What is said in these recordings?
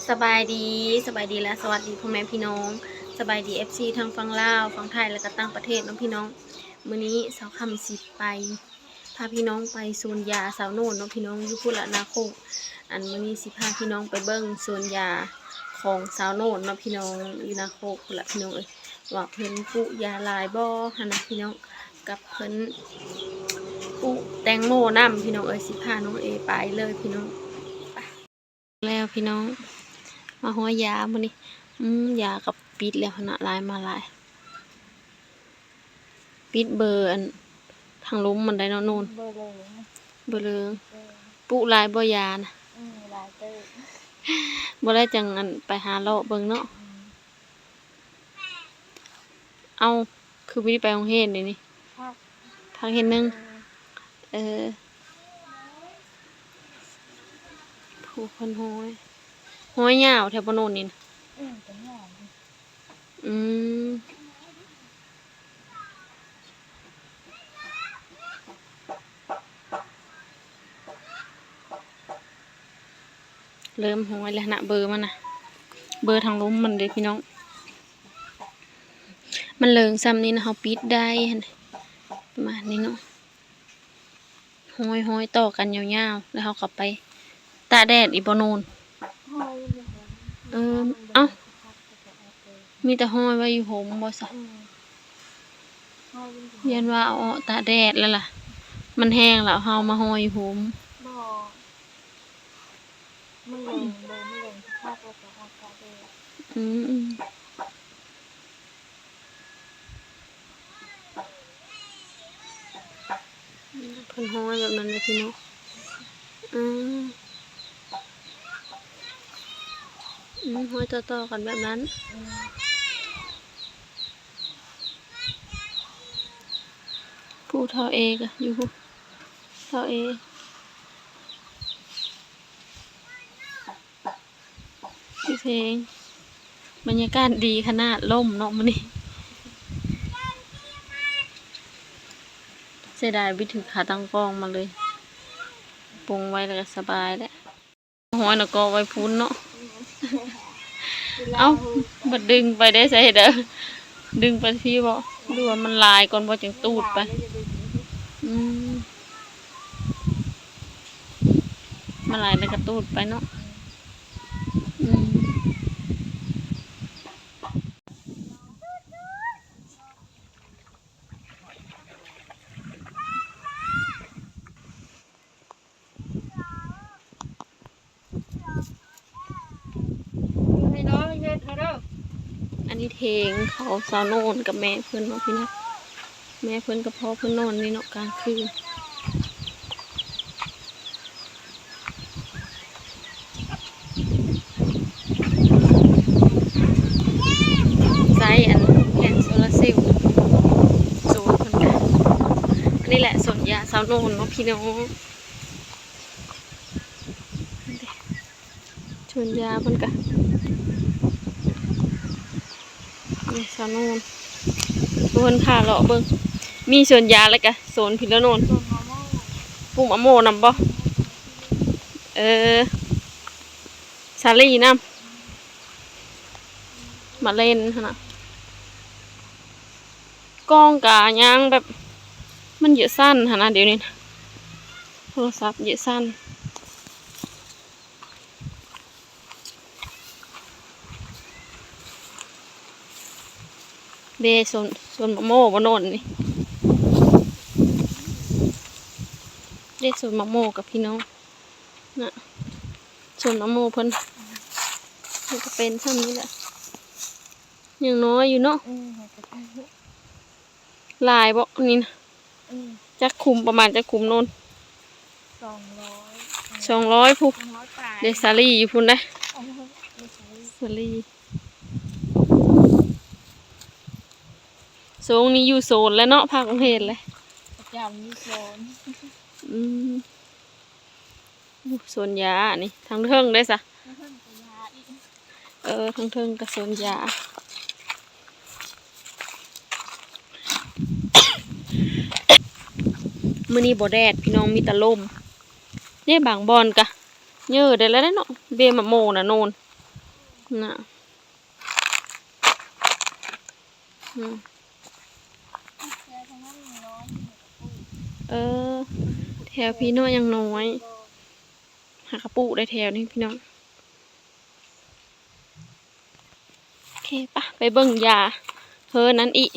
ສະບາຍດີ ສະບາຍດີ ແລະ ສະຫວັດດີພໍ່ແມ່ພີ່ນ້ອງ ສະບາຍດີ ເອັຟຊີ ທັງຝັ່ງລາວ ຝັ່ງໄທ ແລະ ກະຕ່າງປະເທດເນາະພີ່ນ້ອງ. ມື້ນີ້ສາວຄຳຊິໄປ ພາພີ່ນ້ອງໄປສວນຢາສາວໂນນເນາະພີ່ນ້ອງ ຢູ່ພຸ້ນລະນາໂຄກ. ອັນ ມື້ນີ້ຊິພາພີ່ນ້ອງໄປເບິ່ງສວນຢາຂອງສາວໂນນເນາະພີ່ນ້ອງ ຢູ່ນາໂຄກພຸ້ນລະພີ່ນ້ອງເອີຍ ວ່າເພິ່ນປູກຢາຫຼາຍບໍ່ຫັ້ນນະພີ່ນ້ອງ ກັບເພິ່ນປູກແຕງໂມນຳພີ່ນ້ອງເອີຍ. ຊິພານ້ອງເອໄປເລີຍພີ່ນ້ອງ. ແລ້ວພີ່ນ້ອງ ມາຮອຍຢາມື້ນີ້ ອືມ ຢາກໍປິດແລ້ວຫັ້ນນະ ຫຼາຍມາຫຼາຍ ປິດເບີອັນທາງລຸ່ມມັນໄດ້ເນາະໂນນ ເບີເລີງ ເບີເລີງ ເອີ ປູກຫຼາຍບໍ່ຢານະ ອືມ ຫຼາຍເຕີບ ບໍ່ໄດ້ຈັ່ງອັນໄປຫາເລາະເບິ່ງເນາະ ອືມ. ເອົ້າ ຄືບໍ່ໄດ້ໄປໂຮງຮຽນເດນີ້ ພັກ ພັກຮຽນໜຶ່ງ ເອີ ເອີ ຜູ້ເພິ່ນຮ້ອຍ ຮ້ອຍຍາວແທ້ບໍ່ໂນນນີ້ນະ ອືມ ກໍຍາວຢູ່ ອືມ. ເລີ່ມຫ້ອຍແລ້ວນະ ເບີມັນນະ ເບີທາງລຸ່ມມັນເດ້ພີ່ນ້ອງ ມັນເລີງຊ່ຳນີ້ນະ ເຮົາປິດໄດ້ຫັ້ນ ປະມານນີ້ເນາະ ຫ້ອຍໆຕໍ່ກັນຍາວໆ ແລ້ວເຮົາກໍໄປຕາກແດດອີກບໍ່ໂນນ ເອີ ເອົ້າ ມີແຕ່ຫ້ອຍໄວ້ຢູ່ຮົ່ມບໍ່ຊະ ອືມ ຢ້ານວ່າເອົາອອກຕາກແດດແລ້ວລະ ມັນແຫ້ງແລ້ວເຮົາມາຫ້ອຍຢູ່ຮົ່ມ ບໍ່ ມັນເລີງ ເລີງ ມັນເລີງຄັກແລ້ວກໍອອກຕາກແດດ ອືມ ອືມ. ເພິ່ນຫ້ອຍແບບນັ້ນເດ້ພີ່ນ້ອງ ອືມ ອືມ ຫ້ອຍຕໍ່ໆກັນແບບນັ້ນ ອືມ ຜູ້ເຖົ້າເອກະຢູ່ ເຖົ້າເອ. ເພງ ບັນຍາກາດດີຂະໜາດ ລົມເນາະມື້ນີ້ ເສຍດາຍບໍ່ຖືຂາຕັ້ງກ້ອງມາເລີຍ ປົງໄວ້ແລ້ວກໍສະບາຍແຫຼະ ຫ້ອຍນະກໍໄວ້ພຸ້ນເນາະ ເອົ້າ ບັດດຶງໄປໄດ້ໃສເດີ ດຶງໄປພີ້ບໍ່ ຫຼືວ່າມັນຫຼາຍກ່ອນບໍ່ ຈັ່ງຕູດໄປ ອືມ. ມາຫຼາຍແລ້ວກະຕູດໄປເນາະ ອືມ ໃຫ້ນ້ອງເຮັດເອົາເດີ ອັນນີ້ເຖງເຂົາສາວໂນນກັບແມ່ເພິ່ນເນາະພີ່ນ້ອງ ແມ່ເພິ່ນກັບພໍ່ເພິ່ນນອນນີ້ເນາະກາງຄືນ ໃຊ້ອັນແຜງໂຊລາເຊວ ໂຊນເພິ່ນກະ ອັນນີ້ແຫຼະສວນຢາສາວໂນນເນາະພີ່ນ້ອງ. ສວນຢາເພິ່ນກະ ນີ້ສາວໂນນ ເພິ່ນພາເລາະເບິ່ງ ມີສວນຢາແລ້ວກະສວນພີ້ລະໂນນ ປູກໝາກໂມນຳບໍ່ ເອີ ສາລີນຳ ມາເຫຼັ້ນຫັ້ນນະ ກ້ອງກະຍັງແບບ ມັນເຍາະສັ້ນຫັ້ນນະ ດຽວນີ້ນະ ໂທລະສັບເຍາະສັ້ນ. ເດ້ ສວນ ສວນໝາກໂມບໍ່ໂນນນີ້ ເດ້ ສວນໝາກໂມກັບພີ່ນ້ອງນະ ສວນໝາກໂມເພິ່ນ ມັນກະເປັນຊ່ຳນີ້ແຫຼະ ຍັງນ້ອຍຢູ່ເນາະ ອືມ ຫຼາຍບໍ່ນີ້ນະ ອືມ ຈັກຄຸມ ປະມານຈັກຄຸມໂນນ ສອງຮ້ອຍ ສອງຮ້ອຍພຸ້ນ ສອງຮ້ອຍປາຍ ເດ ສາລີຢູ່ພຸ້ນເດ້ ເອີ ສາລີ ສາລີ ໂຊງນີ້ຢູ່ໂຊນແລ້ວເນາະ ພາກໂຮງຮຽນແຫຼະ ປະຈຳຢູ່ໂຊນ ອືມ. ໂອ້ ສວນຢານີ້ ທາງເທິງເດ້ຊະ ທາງເທິງກໍຢາອີກ ເອີ ທາງເທິງກໍສວນຢາ ມື້ນີ້ບໍ່ແດດພີ່ນ້ອງ ມີແຕ່ລົມ ເດ້ ບາງບ່ອນກະເຍີໄດ້ແລ້ວເນາະ ເບ້ໝາກໂມນະໂນນ ນະ ອືມ ເອີ ແຖວພີ້ເນາະ ຍັງນ້ອຍ ຫາກະປູກໄດ້ແຖວນີ້ພີ່ນ້ອງ. ໂອເຄ ປະ ໄປເບິ່ງຢາເຮີນັ້ນອີກ.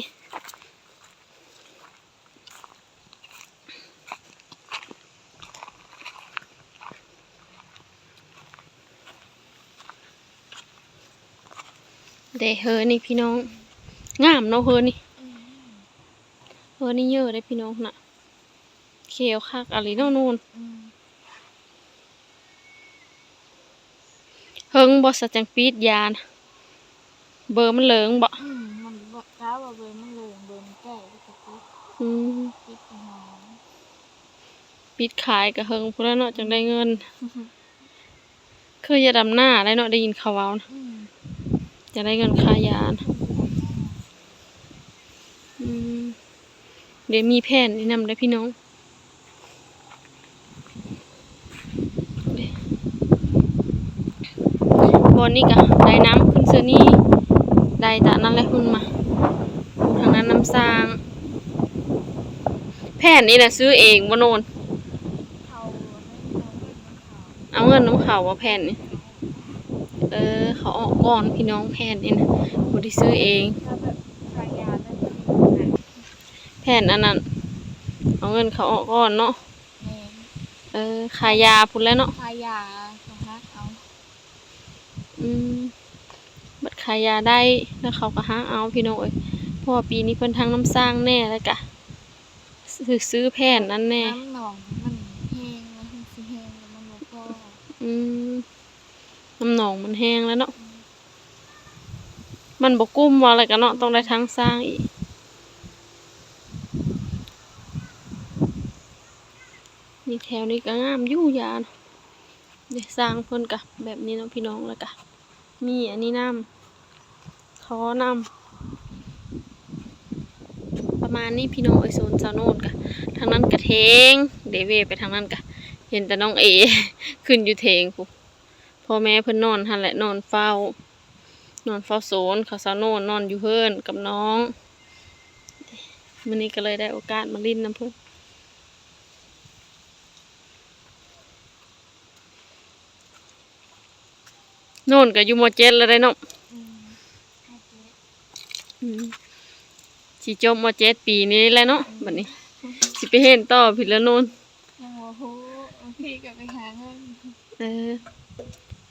ເດ ເຮີນີ້ພີ່ນ້ອງ ງາມເນາະເຮີນີ້. ອືມ ເຮີນີ້ເຢີະເດ້ພີ່ນ້ອງນະ ຂຽວຄັກອີ່ຫຼີເນາະໂນນ. ອືມ ເຫິງບໍ່ ສະຈັ່ງປິດຢານະ ເບີມັນເລີງບໍ່? ອືມ ມັນບໍ່ ຖ້າວ່າເບີມັນເລີງ ເບີມັນແກ່ກໍປິດ. ອືມ ປິດໄປຫາ ປິດຂາຍກໍເຫິງພຸ້ນແຫຼະເນາະ ອືມ ຈັ່ງໄດ້ເງິນ. ຄືຢາດຳໜ້າໄດ໋ເນາະ ໄດ້ຍິນເຂົາເວົ້ານະ. ອືມ ຢາກໄດ້ເງິນຄ່າຢານະ. ອືມ ເດ ມີແຜ່ນນີ້ນຳເດ້ພີ່ນ້ອງ. ບ່ອນນີ້ກະໄດ້ນ້ຳຂຶ້ນເທື່ອນີ້ ໄດ້ຕານັ້ນແຫຼະ ຫຸ່ນມາ ທາງນັ້ນນ້ຳສ້າງ. ແຜ່ນນີ້ນະຊື້ເອງບໍ່ໂນນ? ເອົາເງິນນຳເຂົາບໍ່ແຜ່ນນີ້? ເອີ ເຂົາອອກກ່ອນພີ່ນ້ອງ ແຜ່ນນີ້ນະ ບໍ່ໄດ້ຊື້ເອງ. ແຜ່ນອັນນັ້ນ ເອົາເງິນເຂົາອອກກ່ອນເນາະ. ແມ່ນ ເອີ ຄ່າຢາພຸ້ນແຫຼະເນາະ ຄ່າຢາເຂົາຫັກເອົາ. ອືມ ບັດຄ່າຢາໄດ້ແລ້ວເຂົາກໍຫັກເອົາພີ່ນ້ອງເອີຍ ເພາະວ່າປີນີ້ເພິ່ນທັງນ້ຳສ້າງແດ່ ແລ້ວກະຊື້ ຊື້ແຜ່ນນັ້ນແດ່. ນ້ຳໜອງມັນແຫ້ງແລ້ວ ມັນຊິແຫ້ງແລ້ວມັນບໍ່ພໍ. ອືມ ນ້ຳໜອງມັນແຫ້ງແລ້ວເນາະ. ອືມ ມັນບໍ່ກຸ້ມວ່າແລ້ວກະເນາະ ຕ້ອງໄດ້ທັງສ້າງອີກ. ນີ້ແຖວນີ້ກໍງາມຢູ່ ຢານະ ເດ ສ້າງເພິ່ນກະແບບນີ້ເນາະພີ່ນ້ອງ ແລ້ວກະມີອັນນີ້ນຳ ທໍ່ນຳ ປະມານນີ້ພີ່ນ້ອງເອີຍ. ໂຊນສາວໂນນກະ ທາງນັ້ນກະເຖງ ເດ ເວໄປທາງນັ້ນກະເຫັນແຕ່ນ້ອງເອຂຶ້ນຢູ່ເຖງພຸ້ນ. ພໍ່ແມ່ເພິ່ນນອນຫັ້ນແຫຼະ ນອນເຝົ້າ ນອນເຝົ້າໂຊນ. ເຂົາສາວໂນນນອນຢູ່ເຮືອນກັບນ້ອງ. ມື້ນີ້ກໍເລີຍໄດ້ໂອກາດມາຫຼິ້ນນຳເພິ່ນ. ໂນນກໍຢູ່ ມໍເຈັດ ແລ້ວໄດ໋ເນາະ. ອືມ ມ.ເຈັດ ອືມ ຊິຈົບ ມໍເຈັດ ປີນີ້ແຫຼະເນາະ. ອືມ ບັດນີ້ຊິໄປຮຽນຕໍ່ພີ້ລະໂນນ. ຍັງບໍ່ຮູ້ ບາງທີກໍໄປຫາເງິນ. ເອີ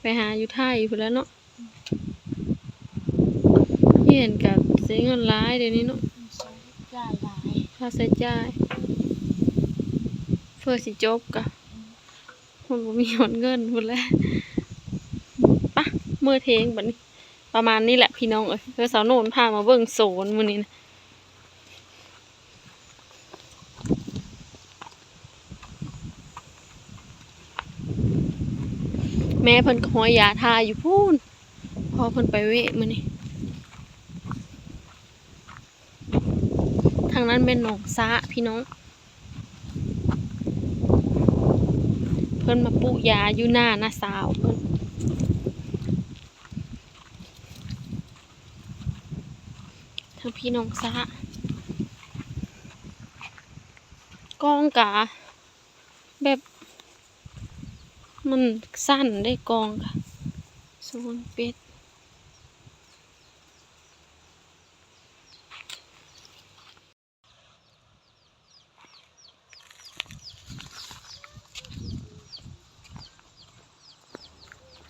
ໄປຫາຢູ່ໄທພຸ້ນແຫຼະເນາະ. ຮຽນກໍເສຍເງິນຫຼາຍດຽວນີ້ເນາະ. ອືມ ຄ່າໃຊ້ຈ່າຍຫຼາຍ ຄ່າໃຊ້ຈ່າຍ ເພື່ອຊິຈົບກໍ ອືມ ມັນບໍ່ມີຮອດເງິນພຸ້ນແຫຼະ. ປະ ເມືອເຖງບັດນີ້. ປະມານນີ້ແຫຼະພີ່ນ້ອງເອີຍ ເພື່ອສາວໂນນພາມາເບິ່ງໂຊນມື້ນີ້ນະ. ແມ່ເພິ່ນກໍຫ້ອຍຢາຖ້າຢູ່ພຸ້ນ ພໍ່ເພິ່ນໄປເວະມື້ນີ້. ທາງນັ້ນແມ່ນໜອງສະພີ່ນ້ອງ ເພິ່ນມາປູກຢາຢູ່ໜ້ານ້າສາວເພິ່ນ. ທາງພີ້ໜອງສະ ກ້ອງກະແບບມັນສັ້ນເດ້ ກ້ອງກະ. ສອງເປັດ.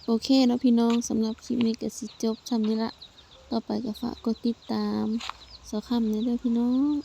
ໂອເຄເນາະພີ່ນ້ອງ ສຳລັບຄລິບນີ້ກໍຊິຈົບຊ່ຳນີ້ລະ. ຕໍ່ໄປກໍຝາກກົດຕິດຕາມສາວຄຳແດ່ເດີພີ່ນ້ອງ.